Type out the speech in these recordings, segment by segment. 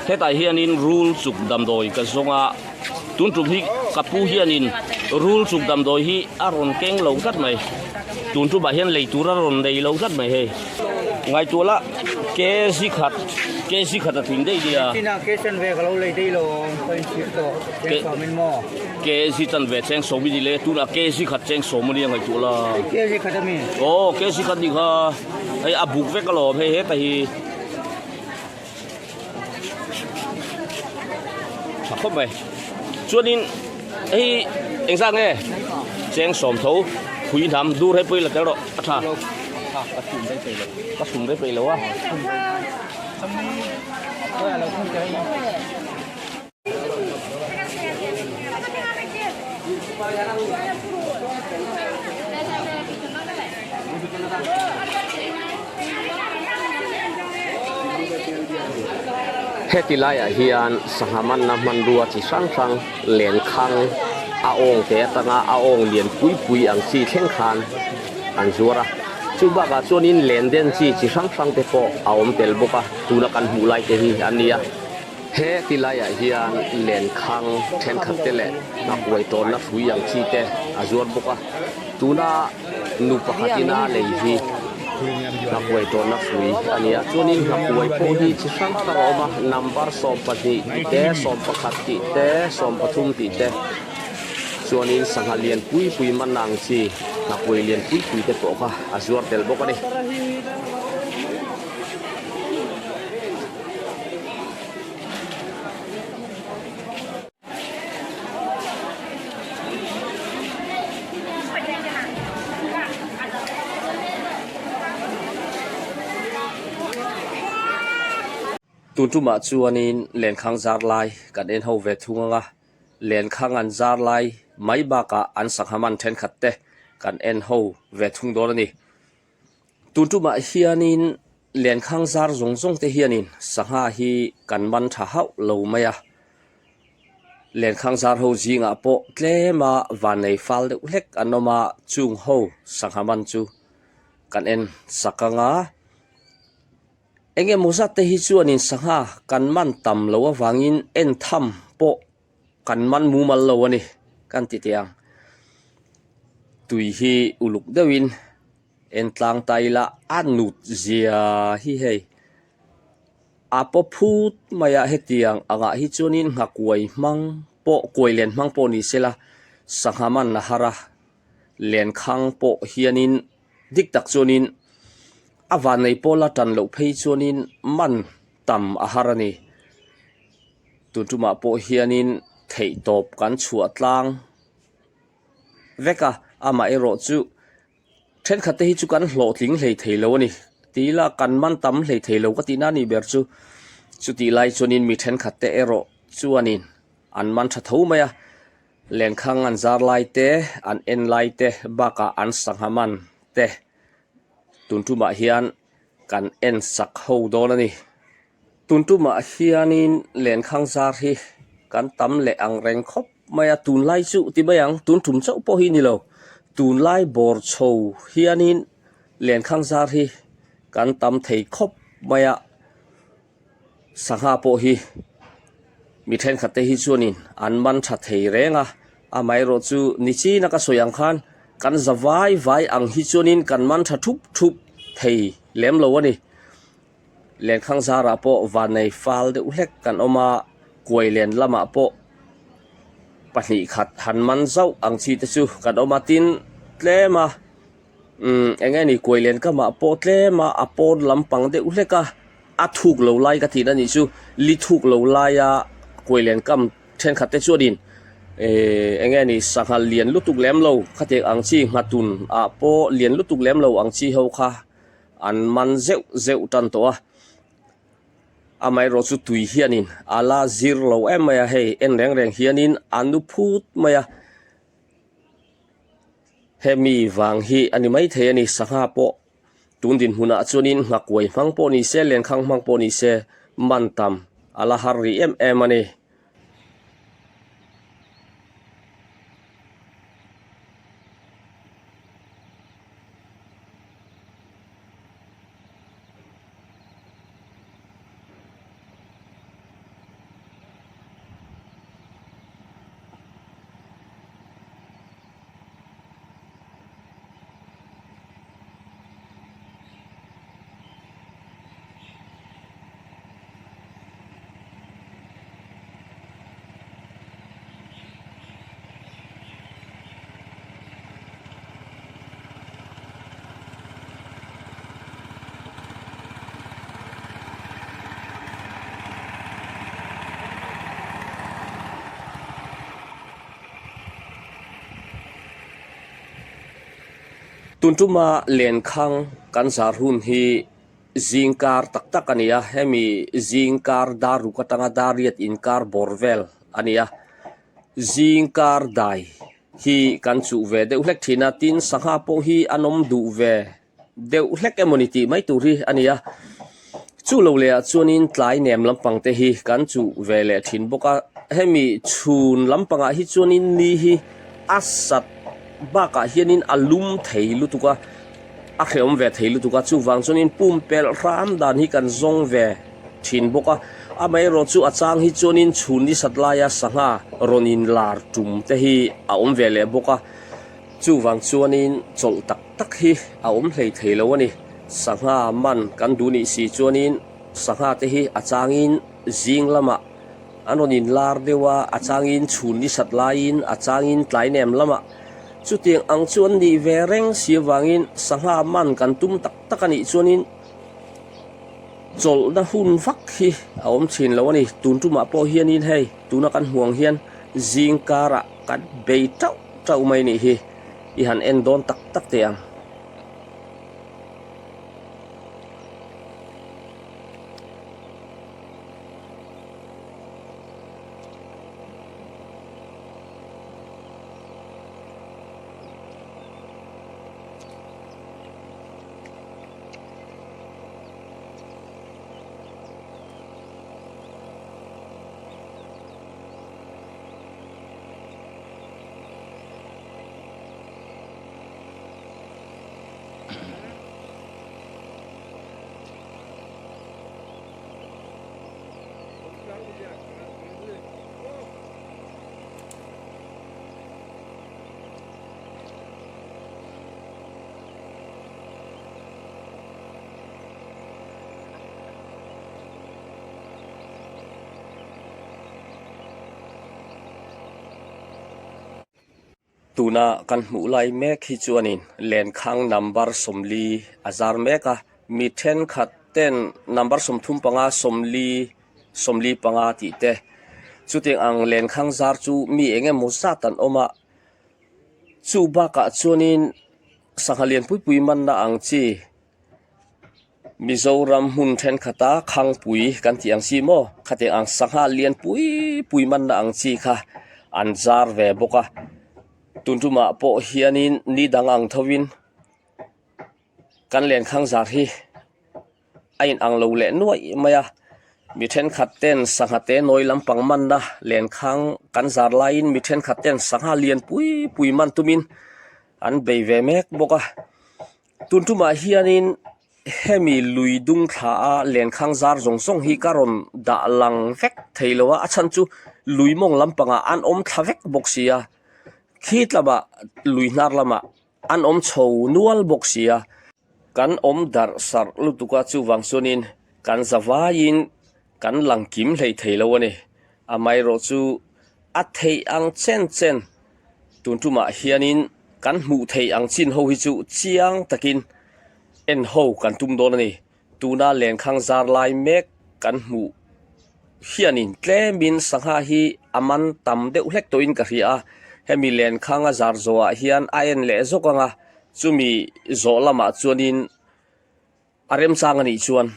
Hetah hianin rul chuk damdawi ka zawng a, tun tum hi ka pu hianin rul chuk damdawi hi a rawn keng lo tlat mai. Tun tumah hian lei tur a rawn nei lo tlat mai hei. Ngaihtuah la kg khat kg khat a tling daih nia. Tina ke chan ve ka lo lei daih lo ka inchhir tawh cheng sawmin maw. Kg chan ve cheng sawm i ni le tunah kg khat cheng sawm a nia ngaihtuah la. Kg khat a mi? Aw kg khat ni kha hei a buk vek alawm hei heta hi. Tha khawp mai. Chuanin hei engzat nge cheng sawm tho phui hnam dur hei pawh i la tel rawh a tha. Ka sum rei peih lo a. Heti laiah hian sangha manna hmanrua chi hrang hrang lenkhang a awng te atanga a awng lian pui pui ang chi thleng khan an zuar a. Chu bakah chuanin len den chi chi hrang hrang te pawh a awm tel bawk a, tuna kan hmuh lai te hi an ni a. He ti laiah hian lenkhang thenkhat te leh nghakuai tawnna hrui ang chi te a zuar bawk a, tuna nu pakhatin a lei hi nghakuai tawnna hrui a ni a, chuanin nghakuai pawh hi chi hrang hrang a awm a, number 12 tih te, 11 tih te, 13 tih te, chuanin sangha lian pui pui man ang chi nghakuai lian pui pui te pawh kha a zuar tel bawk a ni. Tun tumah chuanin lenkhang zar lai kan en ho ve thung ang a, lenkhang an zar lai mai bakah an sangha man thenkhat te kan en ho ve thung dawn a ni. Tun tumah hianin lenkhang zar zawng zawng te hianin sangha hi kan man tha hauh lo mai a, lenkhang zar ho zingah pawh tlema vannei fal deuh hlek an awm a, chung ho sangha man chu kan en sak ang a, eng emaw zat te hi chuanin sangha kan man tam loh avangin en tham pawh kan man mumal lo a ni kan ti teh ang tui hi uluk deuhin en tlang ta ila a nut zia hi hei a paw phut mai a hetiang angah hi chuanin nghakuai hmang pawh kuai len hmang pawh ni sela sangha man a har a lenkhang pawh hianin dik tak chuanin a vannei pawla tan loh phei chuanin man tam a har a ni. Tun tumah pawh hianin theihtawp kan chhuah tlang vek a, amaherawh chu thenkhat te hi chu kan hlawhtling hlei thei lo a ni. Tila kan man tam hlei thei lo ka tihna a nih ber chu. Chutih lai chuanin mi thenkhat te erawh chuanin an man tha tho mai a, lenkhang an zar lai te, an en lai te bakah an sangha man te tun tumah hian kan en sak ho dawn a ni. Tun tumah hianin lenkhang zar hi kan tam leh ang reng khawp mai a, tunlai chu ti mai ang, tun tum chauh pawh hi ni lo, tunlai bawr chho hianin lenkhang zar hi kan tam thei khawp mai a, sangha pawh hi mi thenkhat te hi chuanin an man tha thei reng a, amaherawh chu nichina ka sawi ang khan kan za vai vai ang hi chuanin kan man tha thup thup thei lem lo a ni. Lenkhang zarah pawh vannei fal deuh hlek kan awm a, kuai len lamah pawh pahnih khat han man zauh ang chi te chu kan awm a, tin tlem a umm eng nge ni kuai len kamah pawh tlem a a pawn lampang deuh hlek a, a thuk lo lai ka tihna nih chu li thuk lo laia kuai len kam thenkhat te chuanin ehh eng nge ni sangha lian lutuk lem lo khatiang ang chi nghatun ah pawh lian lutuk lem lo ang chi ho kha. An man zeuh zeuh tan tawh a, amaherawh chu tui hianin a la zir lo em mai a, hei en reng reng hianin a nu phut mai a, hemi vang hi a ni maithei a ni, sangha pawh tun dinhmunah chuanin nghakuai hmang pawh ni se, lenkhang hmang pawh ni se man tam a la har rih em em a ni. Tun tuma lenkhang kan zar hun hi zingkar tak tak a ni a, hemi zingkar dar ruk atanga dar riat inkar bawr vel a ni a, zingkar dai hi kan chuh ve deuh hlek thin a, tin sangha pawh hi an awm duh ve deuh hlek emawni tih mai tur hi a ni a, chu lo leh ah chuanin tlai nem lampang te hi kan chuh ve leh thin bawk a, hemi chhun lampangah hi chuanin ni hi a sat bakah hianin a lum thei lutuk a, a hrehawm ve thei lutuk a, chuvang chuanin pumpelh hram dan hi kan zawng ve thin bawk a, amaherawh chu a chang hi chuanin chhun ni sat laia sangha rawn inlar tum te hi a awm ve leh bawk a. Chuvang chuanin chawlh tak tak hi a awm hlei thei lo a ni. Sangha man kan duh nih si chuanin sangha te hi a changin zing lamah an rawn inlar deuh a, a changin chhun ni sat laiin, a changin tlai nem lamah. Chutiang ang chu an nih ve reng si avangin sangha man kan tum tak tak a nih chuanin chawlhna hun vak hi a awm thin lo a ni. Tun tumah pawh hianin hei tuna kan hmuh ang hian zing karah kan bei tauh tauh mai nih hi i han en dawn tak tak teh ang. Tuna kan hmuh lai mek hi chuanin lenkhang number 40 a zar mek a, mi thenkhat ten number 35 40 45 tih te chutiang ang lenkhang zar chu mi eng emaw zat an awm a, chu bakah chuanin sangha lian pui pui manna ang chi. Mizoram hmun thenkhat a Khangpui kan tih ang chi maw khatiang ang sangha lian pui pui manna ang chi kha an zar ve bawk a tun tumah pawh hianin ni dang ang thovin kan lenkhang zar hi a in ang lo leh nuaih mai a mi thenkhat ten sangha te nawi lampang manna lenkhang kan zar laiin mi thenkhat ten sangha lian pui pui man tumin an bei ve mek bawk a. Tun tumah hianin hemi lui dung thla a lenkhang zar zawng zawng hi ka rawn dah lang vek thei lo a, a chhan chu lui mawng lampangah an awm thla vek bawk si a, khi tlama lui hnar lamah an awm chho nual bawk si a, kan awm darh sarh lutuk a chuvang chuanin kan zavaiin kan lang kim hlei thei lo a ni, amaherawh chu a theih ang chen chen. Tun tumah hianin kan hmuh theih ang chin ho hi chu chiang takin en ho kan tum dawn a ni. Tuna lenkhang zar lai mek kan hmuh hianin tlemin sangha hi a man tam deuh hlek tawhin ka hria a, hemi lenkhang a zar zawhah hian a en leh zawk ang a, chumi zawh lamah chuanin a remchang a nih chuan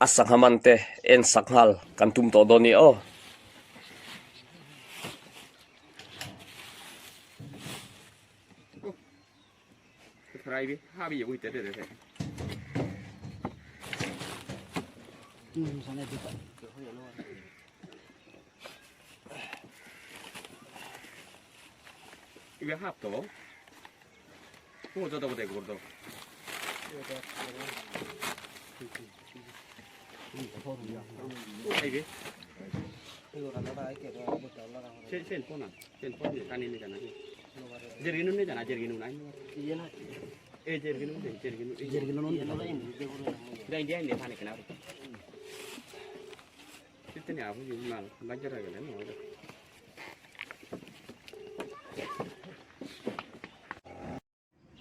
A sangha man te en sak nghal kan tum tawh dawn ni aw.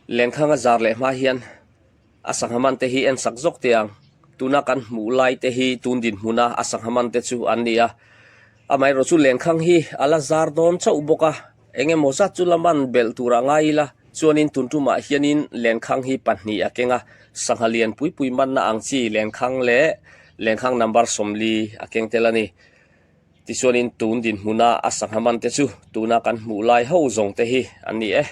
Lenkhang a zar leh hma hian a sangha man te hi en sak zawk teh ang. Tuna kan hmuh lai te hi tun dinhmuna a sangha man te chu an ni a. Amaherawhchu lenkhang hi a la zar dawn chauh bawk a, eng emaw zat chu la man belh turah ngai ila. Chuanin tun tumah hianin lenkhang hi pahnih a keng a, sangha lian pui pui manna ang chi lenkhang leh lenkhang number 40 a keng tel a ni. Tichuanin tun dinhmuna a sangha man te chu tuna kan hmuh lai ho zawng te hi an ni e.